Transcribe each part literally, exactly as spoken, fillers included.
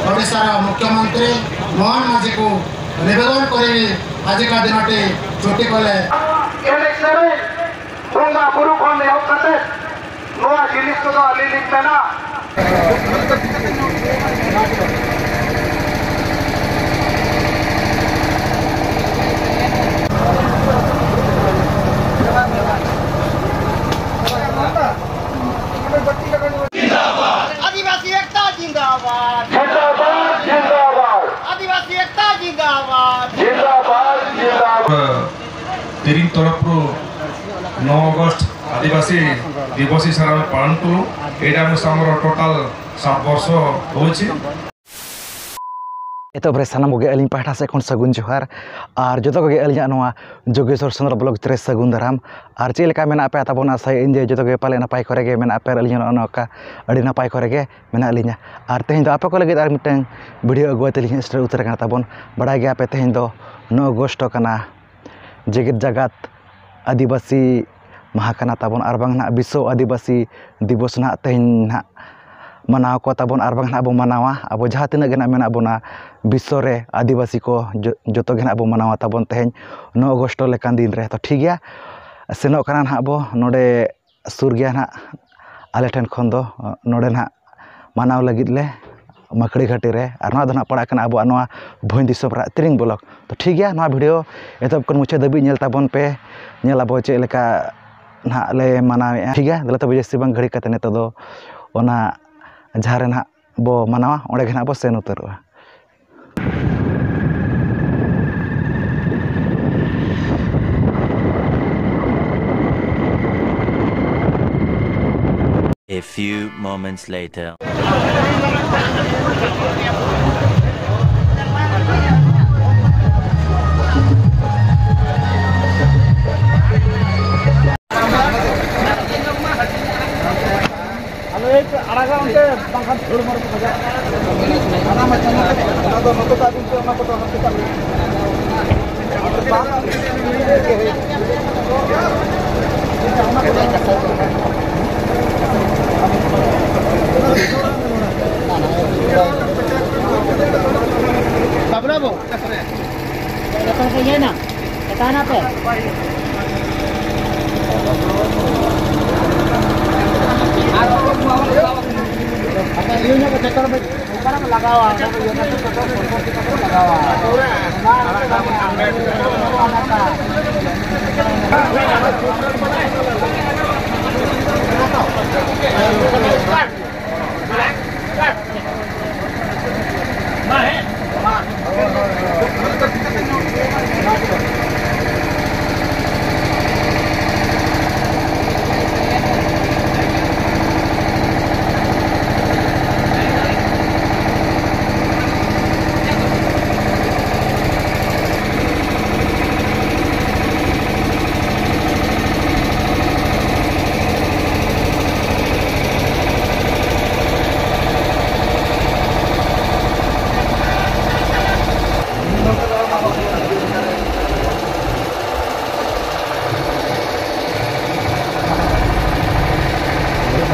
ᱳᱰᱤᱥᱟର ମୁଖ୍ୟମନ୍ତ୍ରୀ ମୋହନ ମାଝୀକୁ ନିବେଦନ କରିବି, ଆଜିକା ଦିନଟି ଛୁଟି କଲେ। ᱮᱱᱮᱡ ᱥᱮᱨᱮᱧ, ᱵᱚᱸᱜᱟ ᱵᱩᱨᱩ ᱠᱷᱚᱱ ᱮᱦᱚᱵ ᱠᱟᱛᱮ ᱱᱚᱣᱟ ᱡᱤᱱᱤᱥ ᱠᱚᱫᱚ ᱟᱹᱞᱤᱧ ᱞᱤᱧ ᱢᱮᱱᱟ᱾ ᱟᱹᱫᱤᱵᱟᱹᱥᱤ ᱮᱠᱛᱟ ᱡᱤᱱᱫᱟᱵᱟᱫ᱾ ᱡᱤᱱᱫᱟᱵᱟᱫ, ᱡᱤᱱᱫᱟᱵᱟᱫ᱾ ᱟᱹᱫᱤᱵᱟᱹᱥᱤ ᱮᱠᱛᱟ ᱡᱤᱱᱫᱟᱵᱟᱫ᱾ ᱡᱤᱱᱫᱟᱵᱟᱫ, ᱡᱤᱱᱫᱟᱵᱟᱫ᱾ ᱛᱮᱦᱮᱧ ᱛᱚᱨᱚᱯ ᱨᱩ ᱱᱚ ᱚᱜᱚᱥᱴ ᱟᱹᱫᱤᱵᱟᱹᱥᱤ ᱫᱤᱵᱚᱥ ᱦᱤᱥᱟᱹᱵ ᱯᱟᱞᱚᱱ ᱠᱚ, ᱮᱰᱟᱢ ᱥᱟᱢᱨᱚ ᱴᱳᱴᱟᱞ ᱥᱟᱛ ᱵᱚᱨᱥᱚ ᱦᱚᱭᱮᱪᱷᱮ᱾ ᱮᱛᱚᱦᱚᱵ ᱨᱮ ᱥᱟᱱᱟᱢ ᱠᱚᱜᱮ ᱟᱹᱞᱤᱧ ᱯᱟᱦᱴᱟ ᱥᱮᱫ ᱠᱷᱚᱱ ᱥᱟᱹᱜᱩᱱ ᱡᱚᱦᱟᱨ᱾ ᱟᱨ ᱡᱚᱛᱚ ᱠᱚᱜᱮ ᱟᱹᱞᱤᱧᱟᱜ ᱱᱚᱣᱟ ᱡᱳᱜᱮᱥᱣᱚᱨ ᱥᱚᱸᱫᱽᱨᱟ ᱵᱞᱚᱜ ᱨᱮ ᱥᱟᱹᱜᱩᱱ ᱫᱟᱨᱟᱢ᱾ ᱟᱨ ᱪᱮᱫ ᱞᱮᱠᱟ ᱢᱮᱱᱟᱜ ᱯᱮᱭᱟ ᱛᱟᱵᱚᱱ? ᱟᱥᱟᱭᱟᱹᱧ ᱡᱮ ᱡᱚᱛᱚ ᱜᱮ ᱯᱟᱞᱮ ᱱᱟᱯᱟᱭ ᱠᱚᱨᱮ ᱜᱮ ᱢᱮᱱᱟᱜ ᱯᱮᱭᱟ, ᱟᱨ ᱟᱹᱞᱤᱧ ᱦᱚᱸ ᱱᱚᱜᱼᱚ ᱱᱚᱝᱠᱟ ᱟᱹᱰᱤ ᱱᱟᱯᱟᱭ ᱠᱚᱨᱮ ᱜᱮ ᱢᱮᱱᱟᱜ ᱞᱤᱧᱟ᱾ ᱟᱨ ᱛᱮᱦᱮᱧ ᱫᱚ ᱟᱯᱮ ᱠᱚ ᱞᱟᱹᱜᱤᱫ ᱟᱨ ᱢᱤᱫᱴᱟᱝ ᱵᱷᱤᱰᱤᱭᱳ ᱟᱹᱜᱩ ᱠᱟᱛᱮ ᱞᱤᱧ ᱥᱮᱴᱮᱨ ᱩᱛᱟᱹᱨ ᱟᱠᱟᱱᱟ ᱛᱟᱵᱚᱱ᱾ ᱵᱟᱲᱟᱭ ᱜᱮᱭᱟ ᱯᱮ ᱛᱮᱦᱮᱧ ᱫᱚ ᱱᱚ ᱚᱜᱚᱥᱴ ᱠᱟᱱᱟ, ᱡᱮᱜᱮᱛ ᱡᱟᱠᱟᱛ ᱟᱹᱫᱤᱵᱟᱹᱥᱤ ᱢᱟᱦᱟ ᱠᱟᱱᱟ ᱛᱟᱵᱚᱱ, ᱟᱨ ᱵᱟᱝ ᱱᱟᱦᱟᱜ ᱵᱤᱥᱥᱚ ᱟᱹᱫᱤᱵᱟᱹᱥᱤ ᱫᱤᱵᱚᱥ ᱱᱟᱦᱟᱜ ᱛᱮᱦᱮᱧ ᱱᱟᱦᱟᱜ ᱢᱟᱱᱟᱣ ᱠᱚ ᱛᱟᱵᱚᱱ, ᱟᱨ ᱵᱟᱝ ᱱᱟᱦᱟᱜ ᱵᱚ ᱢᱟᱱᱟᱣᱟ᱾ ᱟᱵᱚ ᱡᱟᱦᱟᱸ ᱛᱤᱱᱟᱹᱜ ᱜᱮ ᱱᱟᱦᱟᱜ ᱢᱮᱱᱟᱜ ᱵᱚᱱᱟ ᱵᱤᱥᱥᱚ ᱨᱮ ᱟᱹᱫᱤᱵᱟᱹᱥᱤ ᱠᱚ, ᱡᱚ-, ᱡᱚᱛᱚ ᱜᱮ ᱱᱟᱦᱟᱜ ᱵᱚ ᱢᱟᱱᱟᱣᱟ ᱛᱟᱵᱚᱱ ᱛᱮᱦᱮᱧ ᱱᱚ ᱚᱜᱚᱥᱴ ᱞᱮᱠᱟᱱ ᱫᱤᱱ ᱨᱮ᱾ ᱛᱚ ᱴᱷᱤᱠ ᱜᱮᱭᱟ, ᱥᱮᱱᱚᱜ ᱠᱟᱱᱟ ᱱᱟᱦᱟᱜ ᱵᱚ ᱱᱚᱰᱮ ᱥᱩᱨ ᱜᱮᱭᱟ ᱱᱟᱦᱟᱜ ᱟᱞᱮ ᱴᱷᱮᱱ ᱠᱷᱚᱱ ᱫᱚ, ᱱᱚᱰᱮ ᱱᱟᱦᱟᱜ ᱢᱟᱱᱟᱣ ᱞᱟᱹᱜᱤᱫ ᱞᱮ ᱢᱟᱹᱠᱲᱤ ᱜᱷᱟᱹᱴᱤ ᱨᱮ᱾ ᱟᱨ ᱱᱚᱣᱟ ᱫᱚ ᱱᱟᱦᱟᱜ ᱯᱟᱲᱟᱜ ᱠᱟᱱᱟ ᱟᱵᱚᱣᱟᱜ ᱱᱚᱣᱟ ᱵᱷᱚᱸᱡᱽ ᱫᱤᱥᱚᱢ ᱨᱮᱱᱟᱜ ᱛᱤᱨᱤᱝ ᱵᱞᱚᱠ᱾ ᱛᱚ ᱴᱷᱤᱠ ᱜᱮᱭᱟ, ᱱᱚᱣᱟ ᱵᱷᱤᱰᱤᱭᱳ ᱮᱛᱚᱦᱚᱵ ᱠᱷᱚᱱ ᱢᱩᱪᱟᱹᱫ ᱫᱷᱟᱹᱵᱤᱡ ᱧᱮᱞ ᱛᱟᱵᱚᱱ ᱯᱮ, ᱧᱮᱞ ᱟᱵᱚ ᱪᱮᱫ ᱞᱮᱠᱟ ᱱᱟᱦᱟᱜ ᱞᱮ ᱢᱟᱱᱟᱣᱮᱫᱼᱟ᱾ ᱴᱷᱤᱠ ᱜᱮᱭᱟ, ᱫᱮᱞᱟ ᱛᱚᱵᱮ ᱡᱟᱹᱥᱛᱤ ᱵᱟᱝ ᱜᱷᱟᱹᱲᱤ ᱠᱟᱛᱮ ᱱᱤᱛᱚᱜ ᱫᱚ ᱚᱱᱟ ᱡᱟᱦᱟᱸ ᱨᱮ ᱱᱟᱦᱟᱜ ᱵᱚ ᱢᱟᱱᱟᱣᱟ, ᱚᱸᱰᱮ ᱜᱮ ᱱᱟᱦᱟᱜ ᱵᱚ ᱥᱮᱱ ᱩᱛᱟᱹᱨᱚᱜᱼᱟ᱾ A few moments later. ᱟᱞᱚ ᱦᱮᱡ ᱯᱮ, ᱟᱲᱟᱜᱟ ᱚᱱᱛᱮ, ᱵᱟᱝᱠᱷᱟᱱ ᱫᱷᱟᱹᱲ ᱢᱟᱨ ᱠᱚ ᱵᱟᱡᱟᱜᱼᱟ᱾ ᱚᱱᱟ ᱢᱟ ᱪᱟᱞᱟᱜ ᱠᱟᱱᱟ᱾ ᱚᱱᱟ ᱫᱚ ᱱᱚᱛᱮ ᱫᱚ ᱟᱹᱵᱤᱱ ᱯᱮ, ᱚᱱᱟ ᱠᱚᱫᱚ ᱦᱟᱱᱛᱮ ᱠᱟᱜ ᱵᱤᱱ᱾ ᱟᱫᱚ ᱵᱟᱝ ᱟᱹᱵᱤᱱ ᱯᱮ, ᱚᱱᱟ ᱠᱚᱫᱚ ᱦᱟᱱᱛᱮ ᱠᱟᱜ ᱵᱤᱱ᱾ ᱟᱪᱪᱷᱟ, ᱤᱭᱟᱹ ᱧᱚᱜ ᱠᱟᱛᱮ ᱪᱚᱞᱚ ᱵᱷᱟᱹᱭ, ᱚᱱᱠᱟᱱᱟᱜ ᱠᱚ ᱞᱟᱜᱟᱣᱟ, ᱚᱱᱟ ᱠᱚ ᱤᱭᱟᱹ ᱠᱟᱛᱮ ᱪᱚᱞᱚ ᱯᱷᱳᱴᱳ ᱠᱚ ᱞᱟᱜᱟᱣᱟ᱾ ᱚᱱᱟ ᱟᱨ ᱢᱤᱫᱴᱟᱝ ᱢᱮᱱᱟᱜᱼᱟ᱾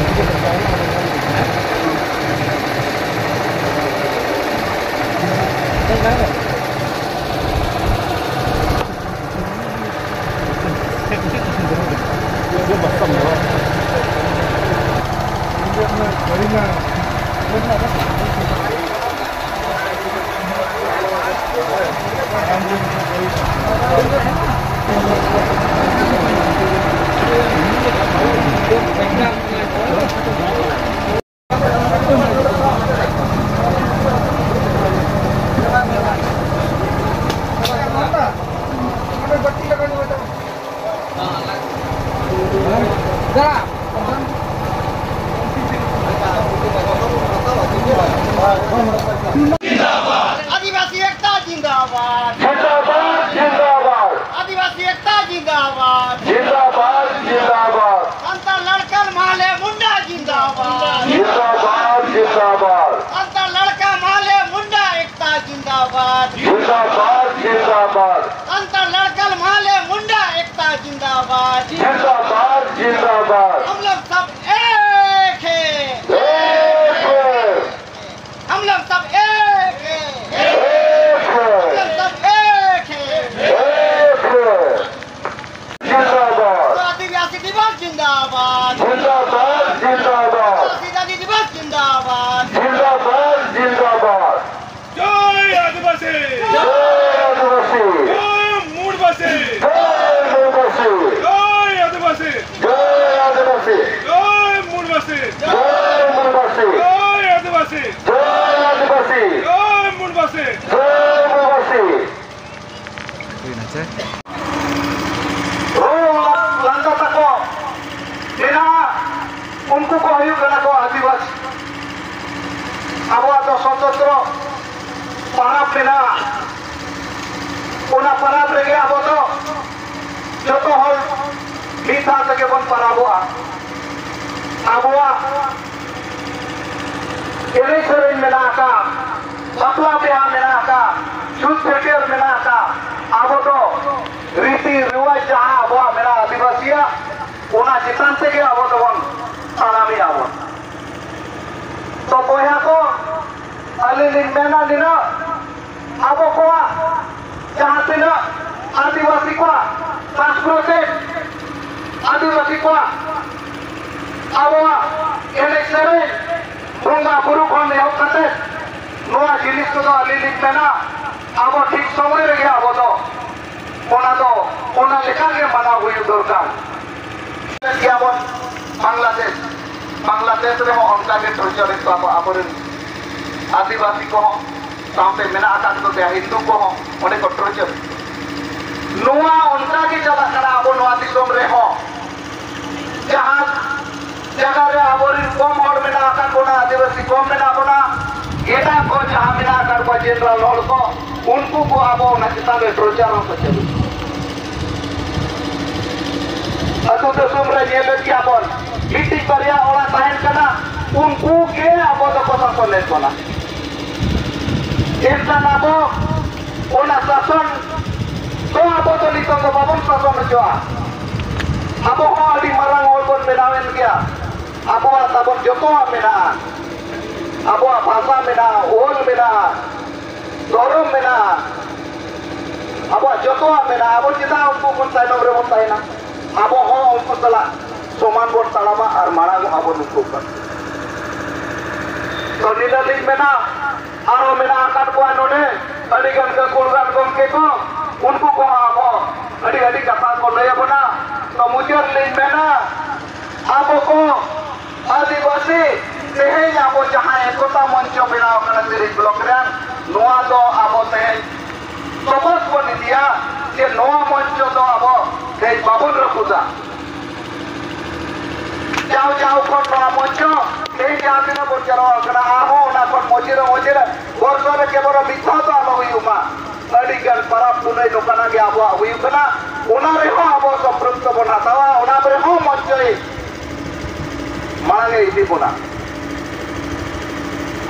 आदिवासी एकता जिंदाबाद। जिंदाबाद, जिंदाबाद। आदिवासी एकता जिंदाबाद। जिंदाबाद, जिंदाबाद। संत लड़कन माले मुंडा जिंदाबाद। जिंदाबाद, जिंदाबाद। संत लड़का माले मुंडा एकता जिंदाबाद। जिंदाबाद, जिंदाबाद। संत लड़कन माले मुंडा एकता जिंदाबाद। जिंदाबाद, जिंदाबाद। हम लोग सब एक हैं। एक हैं। हम लोग सब एक ᱨᱚᱲ ᱞᱟᱸᱫᱟ ᱛᱟᱠᱚ ᱢᱮᱱᱟᱜᱼᱟ, ᱩᱱᱠᱩ ᱠᱚ ᱦᱩᱭᱩᱜ ᱠᱟᱱᱟ ᱠᱚ ᱟᱹᱫᱤᱵᱟᱹᱥᱤ᱾ ᱟᱵᱚᱣᱟᱜ ᱫᱚ ᱥᱚᱛᱚᱱᱛᱨᱚ ᱯᱟᱨᱟᱵᱽ ᱢᱮᱱᱟᱜᱼᱟ, ᱚᱱᱟ ᱯᱟᱨᱟᱵᱽ ᱨᱮᱜᱮ ᱟᱵᱚ ᱫᱚ ᱡᱚᱛᱚ ᱦᱚᱲ ᱢᱤᱫ ᱫᱷᱟᱣ ᱛᱮᱜᱮ ᱵᱚᱱ ᱯᱟᱨᱟᱵᱚᱜᱼᱟ᱾ ᱟᱵᱚᱣᱟᱜ ᱮᱱᱮᱡ ᱥᱮᱨᱮᱧ ᱢᱮᱱᱟᱜ ᱟᱠᱟᱫ, ᱵᱟᱯᱞᱟ ᱵᱤᱦᱟ ᱢᱮᱱᱟᱜ ᱟᱠᱟᱫ, ᱪᱷᱩᱛ ᱪᱷᱟᱹᱴᱭᱟᱹᱨ ᱢᱮᱱᱟᱜ ᱟᱠᱟᱫ᱾ ᱟᱵᱚ ᱫᱚ ᱨᱤᱛᱤ ᱨᱮᱣᱟᱡᱽ ᱡᱟᱦᱟᱸ ᱟᱵᱚᱣᱟᱜ ᱢᱮᱱᱟᱜᱼᱟ ᱟᱹᱫᱤᱵᱟᱹᱥᱤᱭᱟᱜ, ᱚᱱᱟ ᱪᱮᱛᱟᱱ ᱛᱮᱜᱮ ᱟᱵᱚ ᱫᱚᱵᱚᱱ ᱛᱟᱲᱟᱢᱮᱜᱼᱟ ᱵᱚᱱ᱾ ᱛᱚ ᱵᱚᱭᱦᱟ ᱠᱚ, ᱟᱹᱞᱤᱧ ᱞᱤᱧ ᱢᱮᱱᱟ ᱱᱤᱱᱟᱹᱜ, ᱟᱵᱚ ᱠᱚᱣᱟᱜ ᱡᱟᱦᱟᱸ ᱛᱤᱱᱟᱹᱜ ᱟᱹᱫᱤᱵᱟᱹᱥᱤ ᱠᱚᱣᱟᱜ ᱥᱟᱝᱥᱠᱨᱤᱛᱤᱠ, ᱟᱹᱫᱤᱵᱟᱹᱥᱤ ᱠᱚᱣᱟᱜ ᱟᱵᱚᱣᱟᱜ ᱮᱱᱮᱡ ᱥᱮᱨᱮᱧ, ᱵᱚᱸᱜᱟ ᱵᱩᱨᱩ ᱠᱷᱚᱱ ᱮᱦᱚᱵ ᱠᱟᱛᱮ ᱱᱚᱣᱟ ᱡᱤᱱᱤᱥ ᱠᱚᱫᱚ ᱟᱹᱞᱤᱧ ᱞᱤᱧ ᱢᱮᱱᱟ, ᱟᱵᱚ ᱴᱷᱤᱠ ᱥᱚᱢᱚᱭ ᱨᱮᱜᱮ ᱟᱵᱚ ᱫᱚ ᱚᱱᱟ ᱫᱚ ᱚᱱᱟ ᱞᱮᱠᱟ ᱜᱮ ᱢᱟᱱᱟᱣ ᱦᱩᱭᱩᱜ ᱫᱚᱨᱠᱟᱨ᱾ ᱜᱮᱭᱟᱵᱚᱱ ᱵᱟᱝᱞᱟᱫᱮᱥ, ᱵᱟᱝᱞᱟᱫᱮᱥ ᱨᱮᱦᱚᱸ ᱚᱱᱠᱟ ᱜᱮ ᱴᱚᱨᱪᱟᱨᱮᱫ ᱠᱚᱣᱟ ᱠᱚ ᱟᱵᱚᱨᱮᱱ ᱟᱹᱫᱤᱵᱟᱹᱥᱤ ᱠᱚᱦᱚᱸ, ᱥᱟᱶᱛᱮ ᱢᱮᱱᱟᱜ ᱟᱠᱟᱫ ᱠᱚᱜᱮᱭᱟ ᱦᱤᱱᱫᱩ ᱠᱚᱦᱚᱸ ᱚᱸᱰᱮ ᱠᱚ ᱴᱚᱨᱪᱟᱨ᱾ ᱱᱚᱣᱟ ᱚᱱᱠᱟ ᱜᱮ ᱪᱟᱞᱟᱜ ᱠᱟᱱᱟ ᱟᱵᱚ ᱱᱚᱣᱟ ᱫᱤᱥᱚᱢ ᱨᱮᱦᱚᱸ᱾ ᱡᱟᱦᱟᱸ ᱡᱟᱭᱜᱟ ᱨᱮ ᱟᱵᱚᱨᱮᱱ ᱠᱚᱢ ᱦᱚᱲ ᱢᱮᱱᱟᱜ ᱟᱠᱟᱫ ᱵᱚᱱᱟ, ᱟᱹᱫᱤᱵᱟᱹᱥᱤ ᱠᱚᱢ ᱢᱮᱱᱟᱜ ᱵᱚᱱᱟ, ᱮᱴᱟᱜ ᱠᱚ ᱡᱟᱦᱟᱸ ᱢᱮᱱᱟᱜ ᱟᱠᱟᱫ ᱠᱚᱣᱟ ᱡᱮᱱᱟᱨᱟᱞ ᱦᱚᱲ ᱠᱚ, ᱩᱱᱠᱩ ᱠᱚ ᱟᱵᱚ ᱚᱱᱟ ᱪᱮᱛᱟᱱ ᱨᱮ ᱴᱚᱨᱪᱟᱨ ᱦᱚᱸᱠᱚ ᱪᱟᱹᱞᱩᱭᱟ᱾ ᱟᱹᱛᱩ ᱫᱤᱥᱚᱢ ᱨᱮ ᱧᱮᱞᱮᱫ ᱜᱮᱭᱟ ᱵᱚᱱ, ᱢᱤᱫᱴᱤᱡ ᱵᱟᱨᱭᱟ ᱚᱲᱟᱜ ᱛᱟᱦᱮᱱ ᱠᱟᱱᱟ, ᱩᱱᱠᱩ ᱜᱮ ᱟᱵᱚ ᱫᱚᱠᱚ ᱥᱟᱥᱚᱱᱮᱫ ᱵᱚᱱᱟ᱾ ᱮᱱᱠᱷᱟᱱ ᱟᱵᱚ ᱚᱱᱟ ᱥᱟᱥᱚᱱ ᱫᱚ ᱟᱵᱚ ᱫᱚ ᱱᱤᱛᱚᱝ ᱫᱚ ᱵᱟᱵᱚᱱ ᱥᱟᱥᱚᱱ ᱦᱚᱪᱚᱜᱼᱟ᱾ ᱟᱵᱚ ᱦᱚᱸ ᱟᱹᱰᱤ ᱢᱟᱨᱟᱝ ᱦᱚᱲ ᱵᱚᱱ ᱵᱮᱱᱟᱣᱮᱱ ᱜᱮᱭᱟ᱾ ᱟᱵᱚᱣᱟᱜ ᱛᱟᱵᱚᱱ ᱡᱚᱛᱚᱣᱟᱜ ᱢᱮᱱᱟᱜᱼᱟ᱾ ᱟᱵᱚᱣᱟᱜ ᱵᱷᱟᱥᱟ ᱢᱮᱱᱟᱜᱼᱟ, ᱚᱞ ᱢᱮᱱᱟᱜᱼᱟ, ᱫᱷᱚᱨᱚᱢ ᱢᱮᱱᱟᱜᱼᱟ, ᱟᱵᱚᱣᱟᱜ ᱡᱚᱛᱚᱣᱟᱜ ᱢᱮᱱᱟᱜᱼᱟ᱾ ᱟᱵᱚ ᱪᱮᱫᱟᱜ ᱩᱱᱠᱩ ᱠᱷᱚᱱ ᱛᱟᱭᱱᱚᱢ ᱨᱮᱵᱚᱱ ᱛᱟᱦᱮᱱᱟ? ᱟᱵᱚ ᱦᱚᱸ ᱩᱱᱠᱩ ᱥᱟᱞᱟᱜ ᱥᱚᱢᱟᱱ ᱵᱚᱱ ᱛᱟᱲᱟᱢᱟ ᱟᱨ ᱢᱟᱲᱟᱝ ᱚᱜᱼᱟ ᱵᱚᱱ ᱩᱱᱠᱩ ᱠᱷᱚᱱ᱾ ᱛᱚ ᱱᱤᱱᱟᱹᱜ ᱞᱤᱧ ᱢᱮᱱᱟ, ᱟᱨᱦᱚᱸ ᱢᱮᱱᱟᱜ ᱟᱠᱟᱫ ᱠᱚᱣᱟ ᱱᱚᱰᱮ ᱟᱹᱰᱤ ᱜᱟᱱ ᱜᱟᱹᱠᱷᱩᱲ ᱜᱟᱱ ᱜᱚᱢᱠᱮ ᱠᱚ, ᱩᱱᱠᱩ ᱠᱚᱦᱚᱸ ᱟᱵᱚ ᱟᱹᱰᱤ ᱟᱹᱰᱤ ᱠᱟᱛᱷᱟ ᱠᱚ ᱞᱟᱹᱭ ᱟᱵᱚᱱᱟ᱾ ᱛᱚ ᱢᱩᱪᱟᱹᱫ ᱞᱤᱧ ᱢᱮᱱᱟ, ᱟᱵᱚ ᱠᱚ ᱟᱹᱫᱤᱵᱟᱹᱥᱤ ᱛᱮᱦᱮᱧ ᱟᱵᱚ ᱡᱟᱦᱟᱸ ᱮᱠᱚᱛᱟ ᱢᱚᱧᱪᱚ ᱵᱮᱱᱟᱣ ᱠᱟᱱᱟ ᱛᱤᱨᱤᱥ ᱵᱞᱚᱠ ᱨᱮ, ᱱᱚᱣᱟ ᱫᱚ ᱟᱵᱚ ᱛᱮᱦᱮᱧ ᱥᱚᱯᱚᱛ ᱵᱚᱱ ᱤᱫᱤᱭᱟ ᱡᱮ ᱱᱚᱣᱟ ᱢᱚᱧᱪᱚ ᱫᱚ ᱟᱵᱚ ᱛᱮᱦᱮᱧ ᱵᱟᱵᱚᱱ ᱨᱟᱹᱯᱩᱫᱟ᱾ ᱡᱟᱣ ᱡᱟᱣ ᱠᱷᱚᱱ ᱱᱚᱣᱟ ᱢᱚᱧᱪᱚ ᱛᱮᱦᱮᱧ ᱡᱟᱦᱟᱸ ᱛᱤᱱᱟᱹᱜ ᱵᱚᱱ ᱡᱟᱨᱣᱟ ᱠᱟᱱᱟ, ᱟᱨᱦᱚᱸ ᱚᱱᱟ ᱠᱷᱚᱱ ᱢᱚᱡᱤᱨᱮ ᱢᱚᱡᱤᱨᱮ ᱵᱚᱨᱥᱚ ᱨᱮ ᱠᱮᱵᱚᱞ ᱢᱤᱫ ᱫᱷᱟᱣ ᱫᱚ ᱟᱞᱚ ᱦᱩᱭᱩᱜ ᱢᱟ᱾ ᱟᱹᱰᱤ ᱜᱟᱱ ᱯᱟᱨᱟᱵᱽ ᱯᱩᱱᱟᱹᱭ ᱱᱚᱝᱠᱟᱱᱟᱜ ᱜᱮ ᱟᱵᱚᱣᱟᱜ ᱦᱩᱭᱩᱜ ᱠᱟᱱᱟ, ᱚᱱᱟ ᱨᱮᱦᱚᱸ ᱟᱵᱚ ᱥᱚᱢᱯᱨᱩᱠᱛᱚ ᱵᱚᱱ ᱦᱟᱛᱟᱣᱟ, ᱚᱱᱟ ᱨᱮᱦᱚᱸ ᱢᱚᱧᱪᱚᱭ ᱢᱟᱲᱟᱝ ᱮ ᱤᱫᱤ ᱵᱚᱱᱟ᱾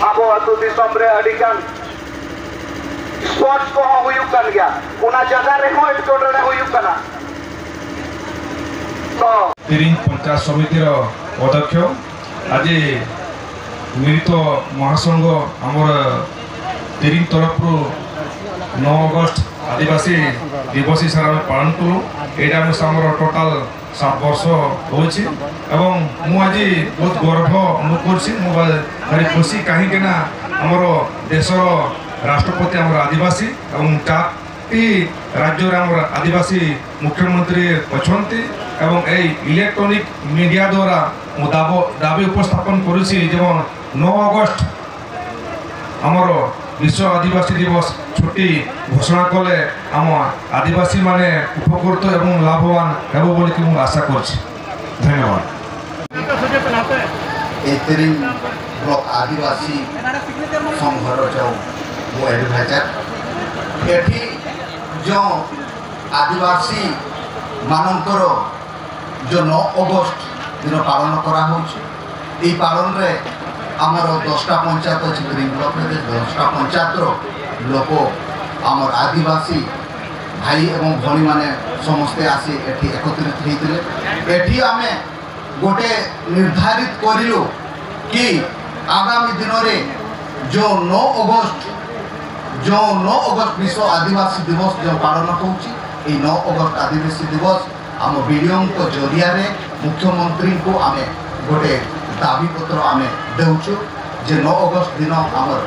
ᱟᱵᱚ ᱟᱹᱛᱩ ᱫᱤᱥᱚᱢ ᱨᱮ ᱟᱹᱰᱤ ᱜᱟᱱ ᱥᱯᱳᱨᱴᱥ ᱠᱚᱦᱚᱸ ᱦᱩᱭᱩᱜ ᱠᱟᱱ ᱜᱮᱭᱟ, ᱚᱱᱟ ᱡᱟᱭᱜᱟ ᱨᱮᱦᱚᱸ ᱮᱴᱠᱮᱴᱚᱬᱮ ᱦᱩᱭᱩᱜ ᱠᱟᱱᱟ᱾ ତ ତିରିଂ ପଞ୍ଚାୟତ ସମିତିର ଅଧ୍ୟକ୍ଷ, ଆଜି ମିଳିତ ମହାସଂଘ ଆମର ତିରିଂ ତରଫରୁ ନଅ ଅଗଷ୍ଟ ଆଦିବାସୀ ଦିବସ ହିସାବରେ ଆମେ ପାଳନ କଲୁ। ଏଇଟା ଆମେ ଆମର ଟୋଟାଲ ସାତ ବର୍ଷ ହେଉଛି ଏବଂ ମୁଁ ଆଜି ବହୁତ ଗର୍ବ ଅନୁଭବ କରୁଛି। ମୁଁ ବା-, ଭାରି ଖୁସି, କାହିଁକିନା ଆମର ଦେଶର ରାଷ୍ଟ୍ରପତି ଆମର ଆଦିବାସୀ ଏବଂ ଚାରୋଟି ରାଜ୍ୟରେ ଆମର ଆଦିବାସୀ ମୁଖ୍ୟମନ୍ତ୍ରୀ ଅଛନ୍ତି ଏବଂ ଏଇ ଇଲେକ୍ଟ୍ରୋନିକ ମିଡ଼ିଆ ଦ୍ୱାରା ମୁଁ ଦାବ-, ଦାବି ଉପସ୍ଥାପନ କରୁଛି ଯେ ନଅ ଅଗଷ୍ଟ ଆମର ବିଶ୍ୱ ଆଦିବାସୀ ଦିବସ ଛୁଟି ଘୋଷଣା କଲେ ଆମ ଆଦିବାସୀମାନେ ଉପକୃତ ଏବଂ ଲାଭବାନ ହେବ ବୋଲିକି ମୁଁ ଆଶା କରୁଛି। ଧନ୍ୟବାଦ। ଏ ତିରିଂ ବ୍ଲକ ଆଦିବାସୀ ସଂଘର ଯେଉଁ ମୁଁ ଆଡଭାଇଜର, ଏଠି ଯେଉଁ ଆଦିବାସୀ ମାନଙ୍କର ଯେଉଁ ନଅ ଅଗଷ୍ଟ ଦିନ ପାଳନ କରାହଉଛି, এই ପାଳନରେ ଆମର ଦଶଟା ପଞ୍ଚାୟତ ଅଛି, ତିରିଂ ବ୍ଲକରେ ଦଶଟା ପଞ୍ଚାୟତର ଲୋକ, ଆମର ଆଦିବାସୀ ଭାଇ ଏବଂ ଭଉଣୀମାନେ ସମସ୍ତେ ଆସି ଏଠି ଏକତ୍ରିତ ହେଇଥିଲେ। ଏଠି ଆମେ ଗୋଟେ ନିର୍ଦ୍ଧାରିତ କରିଲୁ କି ଆଗାମୀ ଦିନରେ ଯେଉଁ ନଅ ଅଗଷ୍ଟ, ଯେଉଁ ନଅ ଅଗଷ୍ଟ ବିଶ୍ୱ ଆଦିବାସୀ ଦିବସ ଯେଉଁ ପାଳନ ହେଉଛି, ଏଇ ନଅ ଅଗଷ୍ଟ ଆଦିବାସୀ ଦିବସ ଆମ ବିଡିଓଙ୍କ ଜରିଆରେ ମୁଖ୍ୟମନ୍ତ୍ରୀଙ୍କୁ ଆମେ ଗୋଟେ ଦାବିପତ୍ର ଆମେ ଦେଉଛୁ ଯେ ନଅ ଅଗଷ୍ଟ ଦିନ ଆମର,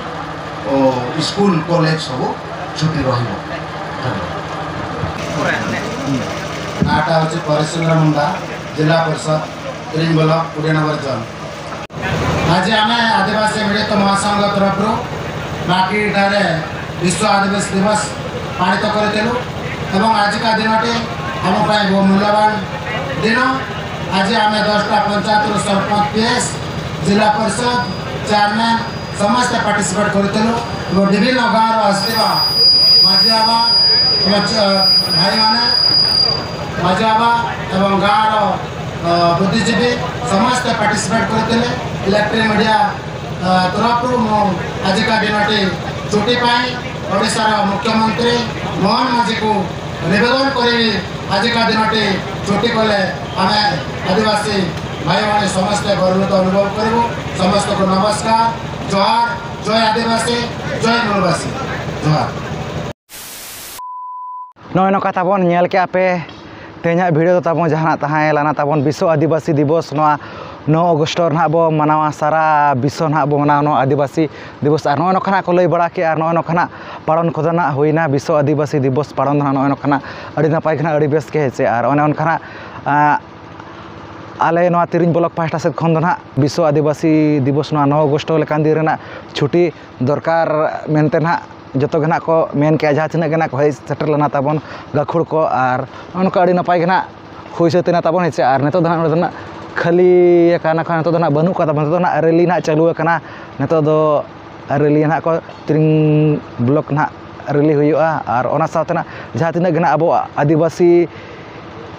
ଓ, ସ୍କୁଲ କଲେଜ ସବୁ ଛୁଟି ରହିବ। ଧନ୍ୟବାଦ। ନାଁଟା ହେଉଛି ପରେଶ ଚନ୍ଦ୍ର ମୁଣ୍ଡା, ଜିଲ୍ଲା ପରିଷଦ ତିରିଂ ବ୍ଲକ କୋଡ଼ିଏ ନମ୍ବର ଜୋନ୍। ଆଜି ଆମେ ଆଦିବାସୀ ମିଳିତ ମହାସଂଘ ତରଫରୁ ମାକିରିଠାରେ ବିଶ୍ୱ ଆଦିବାସୀ ଦିବସ ପାଳିତ କରିଥିଲୁ। ଏବଂ ଆଜିକା ଦିନଟି ଆମ ପାଇଁ ବହୁ ମୂଲ୍ୟବାନ ଦିନ। ଆଜି ଆମେ ଦଶଟା ପଞ୍ଚାୟତରୁ ସରପଞ୍ଚ, ପିଏସ୍, ଜିଲ୍ଲା ପରିଷଦ ଚେୟାରମ୍ୟାନ ସମସ୍ତେ ପାର୍ଟିସିପେଟ୍ କରିଥିଲୁ ଏବଂ ବିଭିନ୍ନ ଗାଁରୁ ଆସିଥିବା ମାଝି ବାବା ଏବଂ ଚ- ଭାଇମାନେ, ମାଝି ବାବା ଏବଂ ଗାଁର ଅ, ବୁଦ୍ଧିଜୀବୀ ସମସ୍ତେ ପାର୍ଟିସିପେଟ୍ କରିଥିଲେ। ଇଲେକ୍ଟ୍ରିକ୍ ମିଡ଼ିଆ ଅ, ତରଫରୁ ମୁଁ ଆଜିକା ଦିନଟି ଛୁଟି ପାଇଁ ଓଡ଼ିଶାର ମୁଖ୍ୟମନ୍ତ୍ରୀ ମୋହନ ମାଝୀକୁ ନିବେଦନ କରିବି, ଆଜିକା ଦିନଟି ଛୁଟି କଲେ ଆମେ ଆଦିବାସୀ ଭାଇ ଭଉଣୀ ସମସ୍ତେ ଗର୍ବିତ ଅନୁଭବ କରିବୁ। ସମସ୍ତଙ୍କୁ ନମସ୍କାର, ଜୁହାର, ଜୟ ଆଦିବାସୀ, ଜୟ ମୂଳବାସୀ, ଜୁହାର। ᱱᱚᱜᱼᱚᱭ ᱱᱚᱝᱠᱟ ᱛᱟᱵᱚᱱ ᱧᱮᱞ ᱠᱮᱜᱼᱟ ᱯᱮ, ᱛᱮᱦᱮᱧᱟᱜ ᱵᱷᱤᱰᱤᱭᱳ ᱫᱚ ᱛᱟᱵᱚᱱ ᱡᱟᱦᱟᱱᱟᱜ ᱛᱟᱦᱮᱸ ᱞᱮᱱᱟ ᱛᱟᱵᱚᱱ ᱵᱤᱥᱥᱚ ᱟᱹᱫᱤᱵᱟᱹᱥᱤ ᱫᱤᱵᱚᱥ᱾ ᱱᱚᱣᱟ ᱱᱚ ᱚᱜᱚᱥᱴ ᱨᱮ ᱱᱟᱦᱟᱜ ᱵᱚ ᱢᱟᱱᱟᱣᱟ, ᱥᱟᱨᱟ ᱵᱤᱥᱥᱚ ᱱᱟᱦᱟᱜ ᱵᱚ ᱢᱟᱱᱟᱣᱟ ᱱᱚᱣᱟ ᱟᱹᱫᱤᱵᱟᱹᱥᱤ ᱫᱤᱵᱚᱥ᱾ ᱟᱨ ᱱᱚᱜᱼᱚᱭ ᱱᱚᱝᱠᱟ ᱱᱟᱦᱟᱜ ᱠᱚ ᱞᱟᱹᱭ ᱵᱟᱲᱟ ᱠᱮᱜᱼᱟ, ᱟᱨ ᱱᱚᱜᱼᱚᱭ ᱱᱚᱝᱠᱟ ᱱᱟᱦᱟᱜ ᱯᱟᱞᱚᱱ ᱠᱚᱫᱚ ᱱᱟᱦᱟᱜ ᱦᱩᱭᱱᱟ ᱵᱤᱥᱥᱚ ᱟᱹᱫᱤᱵᱟᱹᱥᱤ ᱫᱤᱵᱚᱥ ᱯᱟᱞᱚᱱ ᱫᱚ ᱱᱟᱦᱟᱜ ᱱᱚᱜᱼᱚᱭ ᱱᱚᱝᱠᱟ ᱱᱟᱦᱟᱜ ᱟᱹᱰᱤ ᱱᱟᱯᱟᱭ ᱜᱮ ᱱᱟᱦᱟᱜ, ᱟᱹᱰᱤ ᱵᱮᱥ ᱜᱮ ᱦᱮᱸ ᱥᱮ᱾ ᱟᱨ ᱚᱱᱮ ᱚᱱᱠᱟ ᱱᱟᱦᱟᱜ, ᱟᱸ, ᱟᱞᱮ ᱱᱚᱣᱟ ᱛᱤᱨᱤᱧ ᱵᱞᱚᱠ ᱯᱟᱦᱴᱟ ᱥᱮᱫ ᱠᱷᱚᱱ ᱫᱚ ᱱᱟᱦᱟᱜ ᱵᱤᱥᱥᱚ ᱟᱹᱫᱤᱵᱟᱹᱥᱤ ᱫᱤᱵᱚᱥ ᱱᱚᱣᱟ ᱱᱚ ᱚᱜᱚᱥᱴ ᱞᱮᱠᱟᱱ ᱫᱤᱱ ᱨᱮᱱᱟᱜ ᱪᱷᱩᱴᱤ ᱫᱚᱨᱠᱟᱨ ᱢᱮᱱᱛᱮ ᱱᱟᱦᱟᱜ ᱡᱚᱛᱚ ᱜᱮ ᱱᱟᱦᱟᱜ ᱠᱚ ᱢᱮᱱ ᱠᱮᱜᱼᱟ, ᱡᱟᱦᱟᱸ ᱛᱤᱱᱟᱹᱜ ᱜᱮ ᱱᱟᱦᱟᱜ ᱠᱚ ᱦᱮᱡ ᱥᱮᱴᱮᱨ ᱞᱮᱱᱟ ᱛᱟᱵᱚᱱ ᱜᱟᱹᱠᱷᱩᱲ ᱠᱚ, ᱟᱨ ᱱᱚᱜᱼᱚ ᱱᱚᱝᱠᱟ ᱟᱹᱰᱤ ᱱᱟᱯᱟᱭ ᱜᱮ ᱱᱟᱦᱟᱜ ᱦᱩᱭ ᱥᱟᱹᱛ ᱮᱱᱟ ᱛᱟᱵᱚᱱ ᱦᱮᱸ ᱥᱮ᱾ ᱟᱨ ᱱᱤᱛᱚᱜ ᱫᱚ ᱱᱟᱦᱟᱜ ᱱᱚᱰᱮ ᱫᱚ ᱱᱟᱦᱟᱜ ᱠᱷᱟᱹᱞᱤ ᱟᱠᱟᱱᱟ, ᱠᱷᱟᱱ ᱱᱤᱛᱚᱜ ᱫᱚ ᱱᱟᱦᱟᱜ ᱵᱟᱹᱱᱩᱜ ᱠᱟᱫᱟ, ᱱᱤᱛᱚᱜ ᱫᱚ ᱱᱟᱦᱟᱜ ᱨᱮᱞᱤ ᱱᱟᱦᱟᱜ ᱪᱟᱹᱞᱩ ᱟᱠᱟᱱᱟ᱾ ᱱᱤᱛᱚᱜ ᱫᱚ ᱨᱮᱞᱤ ᱱᱟᱦᱟᱜ ᱠᱚ ᱛᱤᱨᱤᱝ ᱵᱞᱚᱠ ᱱᱟᱦᱟᱜ ᱨᱮᱞᱤ ᱦᱩᱭᱩᱜᱼᱟ, ᱟᱨ ᱚᱱᱟ ᱥᱟᱶᱛᱮ ᱱᱟᱦᱟᱜ ᱡᱟᱦᱟᱸ ᱛᱤᱱᱟᱹᱜ ᱜᱮ ᱱᱟᱦᱟᱜ ᱟᱵᱚ ᱟᱹᱫᱤᱵᱟᱹᱥᱤ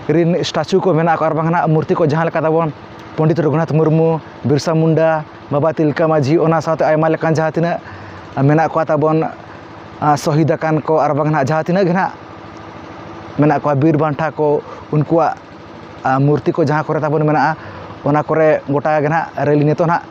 ᱨᱤᱱ ᱥᱴᱟᱪᱩ ᱠᱚ ᱢᱮᱱᱟᱜ ᱠᱚᱣᱟ, ᱟᱨ ᱵᱟᱝ ᱱᱟᱦᱟᱜ ᱢᱩᱨᱛᱤ ᱠᱚ ᱡᱟᱦᱟᱸ ᱞᱮᱠᱟ ᱛᱟᱵᱚᱱ ᱯᱚᱱᱰᱤᱛ ᱨᱚᱜᱷᱩᱱᱟᱛᱷ ᱢᱩᱨᱢᱩ, ᱵᱤᱨᱥᱟ ᱢᱩᱱᱰᱟ, ᱵᱟᱵᱟ ᱛᱤᱞᱠᱟᱹ ᱢᱟᱹᱡᱷᱤ, ᱚᱱᱟ ᱥᱟᱶᱛᱮ ᱟᱭᱢᱟ ᱞᱮᱠᱟᱱ ᱡᱟᱦᱟᱸ ᱛᱤᱱᱟᱹᱜ ᱢᱮᱱᱟᱜ ᱠᱚᱣᱟ ᱛᱟᱵᱚᱱ, ᱟᱸ, ᱥᱚᱦᱤᱫ ᱟᱠᱟᱱ ᱠᱚ, ᱟᱨ ᱵᱟᱝ ᱱᱟᱦᱟᱜ ᱡᱟᱦᱟᱸ ᱛᱤᱱᱟᱹᱜ ᱜᱮ ᱱᱟᱦᱟᱜ ᱢᱮᱱᱟᱜ ᱠᱚᱣᱟ ᱵᱤᱨ ᱵᱟᱱᱴᱟ ᱠᱚ, ᱩᱱᱠᱩᱣᱟᱜ, ᱟᱸ, ᱢᱩᱨᱛᱤ ᱠᱚ ᱡᱟᱦᱟᱸ ᱠᱚᱨᱮ ᱛᱟᱵᱚᱱ ᱢᱮᱱᱟᱜᱼᱟ, ᱚᱱᱟ ᱠᱚᱨᱮ ᱜᱚᱴᱟ ᱜᱮ ᱱᱟᱦᱟᱜ ᱨᱮᱞᱤ ᱱᱤᱛᱚᱜ ᱱᱟᱦᱟᱜ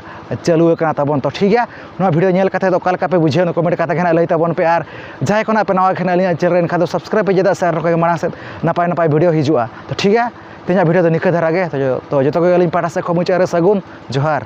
ᱪᱟᱹᱞᱩ ᱟᱠᱟᱱᱟ ᱛᱟᱵᱚᱱ᱾ ᱛᱚ ᱴᱷᱤᱠ ᱜᱮᱭᱟ, ᱱᱚᱣᱟ ᱵᱷᱤᱰᱤᱭᱳ ᱧᱮᱞ ᱠᱟᱛᱮ ᱫᱚ ᱚᱠᱟ ᱞᱮᱠᱟ ᱯᱮ ᱵᱩᱡᱷᱟᱹᱣ ᱱᱟ, ᱠᱚᱢᱮᱱᱴ ᱠᱟᱛᱮ ᱜᱮ ᱱᱟᱦᱟᱜ ᱞᱟᱹᱭ ᱛᱟᱵᱚᱱ ᱯᱮ᱾ ᱟᱨ ᱡᱟᱦᱟᱸᱭ ᱠᱚ ᱱᱟᱦᱟᱜ ᱯᱮ ᱱᱟᱣᱟ ᱠᱷᱟᱱ ᱟᱹᱞᱤᱧᱟᱜ ᱪᱮᱱᱮᱞ ᱨᱮ, ᱮᱱᱠᱷᱟᱱ ᱫᱚ ᱥᱟᱵᱥᱠᱨᱟᱭᱤᱵᱽ ᱯᱮ, ᱪᱮᱫᱟᱜ ᱥᱮ ᱟᱨ ᱱᱚᱝᱠᱟ ᱜᱮ ᱢᱟᱲᱟᱝ ᱥᱮᱫ ᱱᱟᱯᱟᱭ ᱱᱟᱯᱟᱭ ᱵᱷᱤᱰᱤᱭᱳ ᱦᱤᱡᱩᱜᱼᱟ᱾ ᱛᱚ ᱴᱷᱤᱠ ᱜᱮᱭᱟ, ᱛᱮᱦᱮᱧᱟᱜ ᱵᱷᱤᱰᱤᱭᱳ ᱫᱚ ᱱᱤᱝᱠᱟᱹ ᱫᱷᱟᱨᱟ ᱜᱮ᱾ ᱛᱚ ᱡᱚ-, ᱛᱚ ᱡᱚᱛᱚ ᱜᱮ ᱟᱹᱞᱤᱧ ᱯᱟᱦᱴᱟ ᱥᱮᱫ ᱠᱷᱚᱱ ᱢᱩᱪᱟᱹᱫ ᱨᱮ ᱥᱟᱹᱜᱩᱱ ᱡᱚᱦᱟᱨ᱾